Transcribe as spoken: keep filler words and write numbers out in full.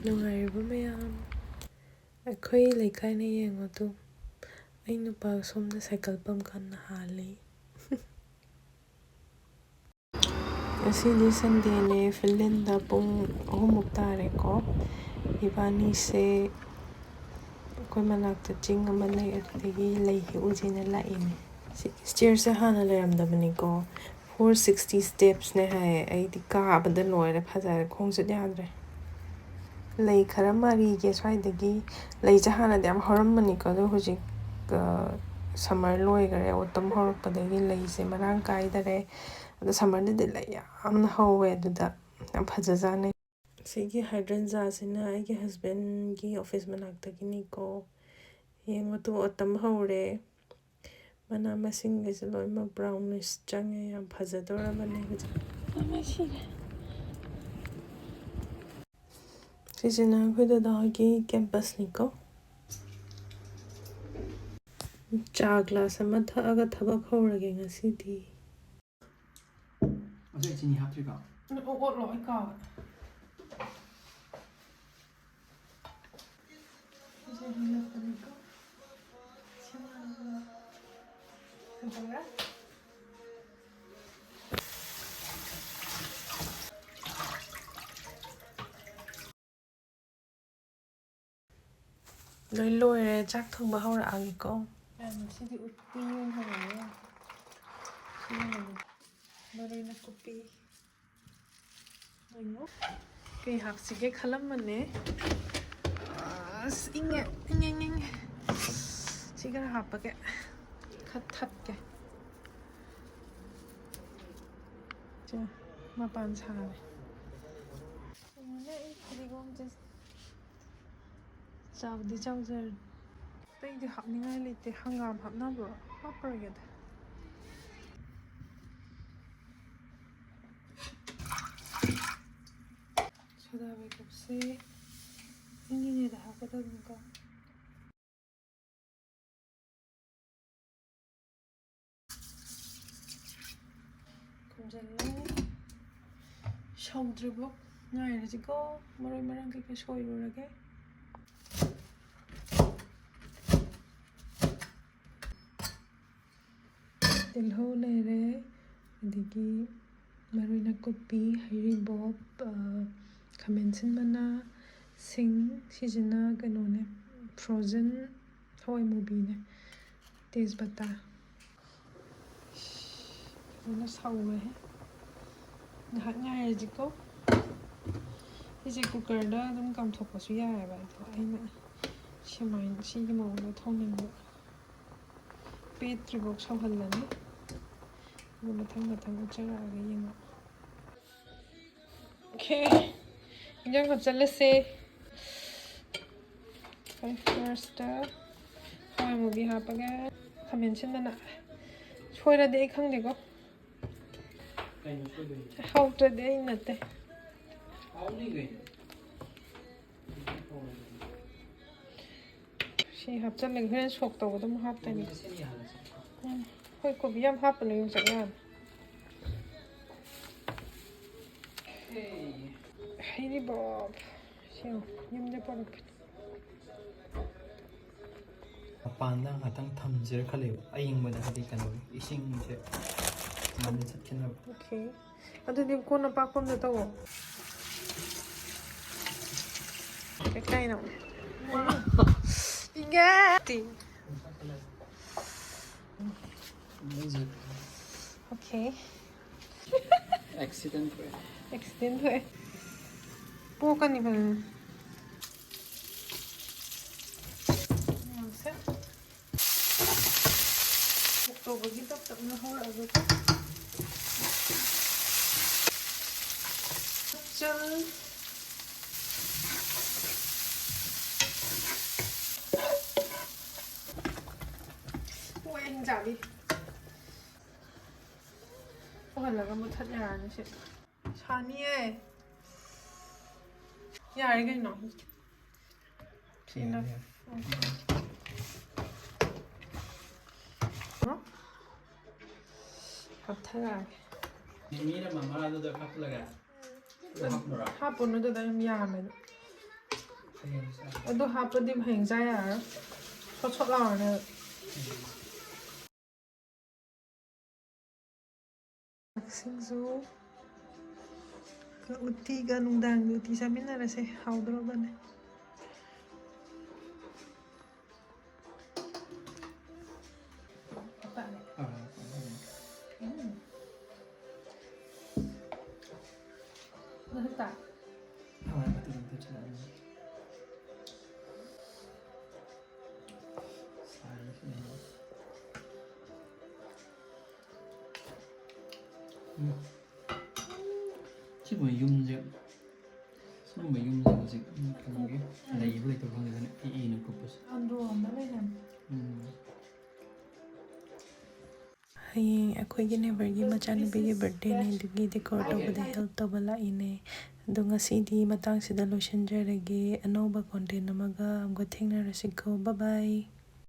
ꯅꯨꯡꯉꯥꯏꯔꯤꯕ ꯃꯌꯥꯝ, ꯑꯩꯈꯣꯏ ꯂꯩꯀꯥꯏꯅ ꯌꯦꯡꯉꯨ ꯇꯨ, ꯑꯩ ꯅꯨꯄꯥ ꯁꯣꯝꯗ ꯁꯥꯏꯀꯜ ꯄꯝ ꯀꯟꯅ ꯍꯥꯜꯂꯤ꯫ ꯉꯁꯤꯗꯤ ꯁꯟꯗꯦꯅꯦ, ꯐꯤꯂꯤꯟꯗ ꯄꯨꯡ ꯑꯍꯨꯝꯃꯨꯛ ꯇꯥꯔꯦꯀꯣ꯫ ꯏꯕꯥꯅꯤꯁꯦ ꯑꯩꯈꯣꯏ ꯃꯅꯥꯛꯇ ꯆꯤꯡ ꯑꯃ ꯂꯩ, ꯑꯗꯨꯗꯒꯤ ꯂꯩ ꯍꯦꯛꯎꯁꯦꯅ ꯂꯥꯛꯏꯅꯦ꯫ ꯁꯤ ꯁ꯭ꯇꯦꯌꯔꯁꯦ ꯍꯥꯟꯅ ꯂꯩꯔꯝꯗꯕꯅꯤꯀꯣ, ꯐꯣꯔ ꯁꯤꯛꯁꯇꯤ ꯁ꯭ꯇꯦꯞꯁꯅꯦ ꯍꯥꯏꯌꯦ꯫ ꯑꯩꯗꯤ ꯀꯥꯕꯗ ꯂꯣꯏꯔꯦ, ꯐꯖꯔꯦ, ꯈꯣꯡꯆꯠ ꯌꯥꯗ꯭ꯔꯦ꯫ ꯂꯩ ꯈꯔ ꯃꯥꯔꯤꯒꯦ ꯁ꯭ꯋꯥꯏꯗꯒꯤ꯫ ꯂꯩꯁꯦ ꯍꯥꯟꯅꯗꯤ ꯌꯥꯝ ꯍꯧꯔꯝꯕꯅꯤꯀꯣ, ꯑꯗꯣ ꯍꯧꯖꯤꯛ ꯁꯝꯃꯔ ꯂꯣꯏꯈꯔꯦ, ꯑꯣꯇꯝ ꯍꯧꯔꯛꯄꯗꯒꯤ ꯂꯩꯁꯦ ꯃꯔꯥꯡ ꯀꯥꯏꯗꯔꯦ꯫ ꯑꯗꯣ ꯁꯝꯃꯔꯗꯗꯤ ꯂꯩ ꯌꯥꯝꯅ ꯍꯧꯋꯦ ꯑꯗꯨꯗ, ꯌꯥꯝ ꯐꯖꯖꯥꯠꯅꯤ꯫ ꯁꯤꯒꯤ ꯍꯥꯏꯗ꯭ꯔꯦꯟꯖꯥꯁꯤꯅ ꯑꯩꯒꯤ ꯍꯁꯕꯦꯟꯒꯤ ꯑꯣꯐꯤꯁ ꯃꯅꯥꯛꯇꯒꯤꯅꯤꯀꯣ꯫ ꯌꯦꯡꯉꯣ ꯇꯨ, ꯑꯣꯇꯝ ꯍꯧꯔꯦ꯫ ꯃꯅꯥ ꯃꯁꯤꯡꯒꯩꯁꯦ ꯂꯣꯏꯅꯃꯛ ꯕ꯭ꯔꯥꯎꯅꯤꯁ ꯆꯪꯉꯦ꯫ ꯌꯥꯝ ꯐꯖꯗꯧꯔꯕꯅꯦ ꯍꯧꯖꯤꯛ꯫ ꯁꯤꯁꯤꯅ ꯑꯩꯈꯣꯏ ꯗꯗꯥꯒꯤ ꯀꯦꯝꯄꯁꯅꯤꯀꯣ꯫ ꯆꯥ ꯒ꯭ꯂꯥꯁ ꯑꯃ ꯊꯛꯑꯒ ꯊꯕꯛ ꯍꯧꯔꯒꯦ ꯉꯁꯤꯗꯤ꯫ ꯑꯗꯨ ꯑꯩ ꯆꯤꯅꯤ ꯍꯥꯞꯇ꯭ꯔꯤꯀꯣ? ꯑꯣ, ꯑꯣꯠꯂꯣ, ꯑꯩ ꯀꯥꯎꯋꯦ꯫ ꯁꯤꯁꯦ ꯍꯦꯜꯂꯛꯄꯅꯤꯀꯣ꯫ ꯁꯤꯃ ꯀꯩꯗꯧꯔꯦ? ꯂꯣꯏ ꯂꯣꯏꯔꯦ, ꯆꯥꯛ ꯊꯣꯡꯕ ꯍꯧꯔꯛꯑꯒꯦꯀꯣ꯫ ꯉꯁꯤꯗꯤ ꯎꯇꯤ ꯑꯣꯏꯅ ꯍꯧꯔꯛꯑꯦ꯫ ꯁꯤꯅ ꯃꯔꯣꯏ ꯅꯥꯀꯨꯞꯄꯤ꯫ ꯀꯩꯅꯣ? ꯀꯩ ꯍꯥꯞꯁꯤꯒꯦ ꯈꯜꯂꯝꯕꯅꯦ꯫ ꯑꯁ, ꯏꯪꯉꯦ, ꯏꯪꯉꯦ, ꯏꯪꯉꯦ, ꯏꯪꯉꯦ꯫ ꯁꯤ ꯈꯔ ꯍꯥꯞꯄꯒꯦ꯫ ꯈꯔ ꯊꯛꯀꯦ꯫ ꯁꯦ, ꯃꯄꯥꯟ ꯁꯥꯔꯦ꯫ ꯌꯦꯡꯉꯨꯅꯦ, ꯑꯩ ꯐꯗꯤꯒꯣꯝꯁꯦ ꯆꯥꯎꯗꯤ ꯆꯥꯎꯖꯔꯦ꯫ ꯑꯇꯩꯗꯤ ꯍꯥꯞꯅꯤꯡꯉꯥꯏ ꯂꯩꯇꯦ꯫ ꯍꯪꯒꯥꯝ ꯍꯥꯞꯅꯕ꯭ꯔꯣ? ꯍꯥꯞꯄꯔꯣꯏꯒꯦꯗ꯫ ꯁꯣꯗꯥ ꯕꯥꯏꯒꯞꯁꯦ ꯏꯪꯉꯤꯉꯩꯗ ꯍꯥꯞꯀꯗꯕꯅꯤꯀꯣ꯫ ꯈꯨꯝꯖꯤꯜꯂꯦ꯫ ꯁꯧꯗ꯭ꯔꯤꯕꯣ? ꯉꯥꯏꯔꯁꯤꯀꯣ꯫ ꯃꯔꯣꯏ ꯃꯔꯥꯡ ꯀꯩꯀꯩ ꯁꯣꯏꯔꯨꯔꯒꯦ꯫ ꯇꯤꯜꯍꯧ ꯂꯩꯔꯦ, ꯑꯗꯒꯤ ꯃꯔꯣꯏ ꯅꯥꯀꯨꯞꯄꯤ, ꯍꯩꯔꯤꯕꯣꯞ, ꯑ, ꯈꯥꯃꯦꯟ ꯑꯁꯤꯟ ꯃꯅꯥ, ꯁꯤꯡ, ꯁꯤꯁꯤꯅ ꯀꯩꯅꯣꯅꯦ, frozen ꯍꯋꯥꯏ ꯃꯨꯕꯤꯅꯦ, ꯇꯦꯖꯄꯇꯥ꯫ ꯐꯖꯅ ꯁꯧꯔꯦ꯫ ꯉꯥꯏꯍꯥꯛ ꯉꯥꯏꯔꯁꯤꯀꯣ꯫ ꯁꯤꯁꯦ cookerꯗ ꯑꯗꯨꯝ ꯀꯥꯝꯊꯣꯛꯄꯁꯨ ꯌꯥꯏꯑꯕ, ꯑꯗꯣ ꯑꯩꯅ ꯁꯨꯃꯥꯏꯅ ꯁꯤꯒꯤ ꯃꯑꯣꯡꯗ ꯊꯣꯡꯅꯤꯡꯕ꯫ ꯄꯦꯠꯇ꯭ꯔꯤꯐꯥꯎ ꯁꯧꯍꯜꯂꯅꯤ꯫ ꯑꯗꯨ ꯃꯊꯪ ꯃꯊꯪ ꯎꯠꯆꯔꯛꯑꯒꯦ, ꯌꯦꯡꯉꯣ꯫ Okay, ꯏꯟꯖꯥꯡ ꯍꯥꯞꯆꯜꯂꯁꯦ꯫ ꯑꯩꯈꯣꯏ firstꯇ ꯍꯋꯥꯏ ꯃꯨꯕꯤ ꯍꯥꯞꯄꯒ ꯈꯥꯃꯦꯟ ꯑꯁꯤꯟꯕꯅ ꯁꯣꯏꯔꯗꯤ ꯑꯩ ꯈꯪꯗꯦꯀꯣ꯫ ꯀꯩꯅꯣ ꯁꯣꯏꯗꯣꯏꯁꯦ? ꯍꯥꯎꯇ꯭ꯔꯗꯤ ꯑꯩ ꯅꯠꯇꯦ꯫ ꯍꯥꯎꯅꯤ ꯀꯩꯅꯣ꯫ ꯁꯤ ꯍꯥꯞꯆꯜꯂꯒ ꯍꯣꯔꯦꯟ ꯁꯣꯛ ꯇꯧꯕꯗ ꯑꯃꯨꯛ ꯍꯥꯞꯇꯣꯏꯅꯤ꯫ ꯁꯤꯅꯤ ꯍꯥꯟꯅ ꯆꯠꯄ꯫ ꯎꯝ, ꯑꯩꯈꯣꯏ ꯀꯣꯕꯤ ꯌꯥꯝ ꯍꯥꯞꯄꯅꯦ, ꯌꯣꯡꯆꯥꯛ ꯌꯥꯝ꯫ ꯍꯩꯔꯤꯕꯣꯞ꯫ ꯁꯤ ꯌꯦꯡꯉꯨ, ꯌꯨꯝꯗ ꯄꯨꯔꯛꯄꯅꯤ꯫ ꯃꯄꯥꯟꯗ ꯉꯥꯛꯇꯪ ꯊꯝꯁꯤꯔ ꯈꯜꯂꯦꯕ, ꯑꯌꯤꯡꯕꯗ, ꯍꯥꯏꯗꯤ ꯀꯩꯅꯣ, ꯏꯁꯤꯡꯁꯦ ꯃꯅꯨꯡ ꯆꯠꯈꯤꯅꯕ꯫ Okay, ꯑꯗꯨꯗꯤ ꯀꯣꯟ ꯑꯄꯥꯛꯄ ꯑꯝꯗ ꯇꯧꯋꯣ꯫ ꯀꯩ ꯀꯥꯏꯅꯣ? ꯏꯪꯉꯦ! Okay꯫ Accident ꯊꯣꯛꯑꯦ꯫ Accident ꯊꯣꯛꯑꯦ꯫ ꯄꯣꯛꯀꯅꯤ ꯐꯖꯅ꯫ ꯃꯌꯥꯝꯁꯦ꯫ ꯁꯣꯛ ꯇꯧꯕꯒꯤ ꯇꯞ ꯇꯞꯅ ꯍꯧꯔꯛꯑꯒꯀꯣ꯫ ꯆꯜ꯫ ꯄꯣꯛꯑꯦ ꯍꯤꯡꯆꯥꯕꯤ꯫ ꯄꯣꯛꯍꯜꯂꯒ ꯃꯨꯊꯠ ꯌꯥꯔꯅꯤ ꯁꯤ꯫ ꯁꯥꯅꯤꯌꯦ꯫ ꯌꯥꯔꯦ ꯀꯩꯅꯣ꯫ ꯁꯤꯅ꯫ ꯌꯥꯔꯦ, ꯌꯥꯔꯦ꯫ ꯎꯝ꯫ ꯍꯥꯞꯊꯔꯛꯑꯒꯦ꯫ ꯃꯤꯃꯤꯔ ꯃꯃꯥꯔꯗꯨꯗ ꯍꯥꯞꯂꯒ꯫ ꯍꯥꯞꯄꯨꯅꯨ, ꯑꯗꯨꯗ ꯌꯥꯝ ꯌꯥꯝꯃꯦ꯫ ꯑꯗꯨ ꯍꯥꯞꯄꯗꯤ ꯍꯌꯦꯡ ꯆꯥ ꯌꯥꯔꯔꯣꯏ꯫ ꯁꯣꯠ ꯁꯣꯠ ꯂꯥꯎꯔꯅꯦꯕ꯫ ꯁꯤꯡꯖꯨ ꯎꯇꯤꯒ ꯅꯨꯡꯗꯥꯡꯒꯤ ꯎꯇꯤ ꯆꯥꯃꯤꯟꯅꯔꯁꯦ꯫ ꯍꯥꯎꯗꯣꯔꯕꯅꯦ꯫ ꯎꯝ꯫ ꯁꯤꯒꯨꯝꯕ ꯌꯨꯝꯁꯦ, ꯁꯤꯒꯨꯝꯕ ꯌꯨꯝꯁꯦ ꯍꯧꯖꯤꯛ ꯀꯩꯅꯣꯒꯤ ꯂꯩꯕ ꯂꯩꯇꯕ ꯈꯪꯗꯦꯗꯅ, ꯏ ꯏꯅ ꯀꯨꯞꯄꯁꯦ꯫ ꯑꯟꯗ꯭ꯔꯣ ꯑꯃ ꯂꯩ ꯍꯥꯏꯕ꯫ ꯎꯝ꯫ ꯍꯌꯦꯡ ꯑꯩꯈꯣꯏꯒꯤ ꯅꯦꯕꯔꯒꯤ ꯃꯆꯥꯅꯨꯄꯤꯒꯤ ꯕꯥꯔꯗꯦꯅꯦ, ꯑꯗꯨꯒꯤ ꯗꯦꯀꯣꯔ ꯇꯧꯕꯗ ꯍꯦꯜꯞ ꯇꯧꯕ ꯂꯥꯛꯏꯅꯦ꯫ ꯑꯗꯣ ꯉꯁꯤꯗꯤ ꯃꯇꯥꯡꯁꯤꯗ ꯂꯣꯏꯁꯤꯟꯖꯔꯒꯦ꯫ ꯑꯅꯧꯕ ꯀꯣꯟꯇꯦꯟ ꯑꯃꯒ ꯑꯃꯨꯛꯀ ꯊꯦꯡꯅꯔꯁꯤꯀꯣ꯫ ꯕꯥꯏ ꯕꯥꯏ꯫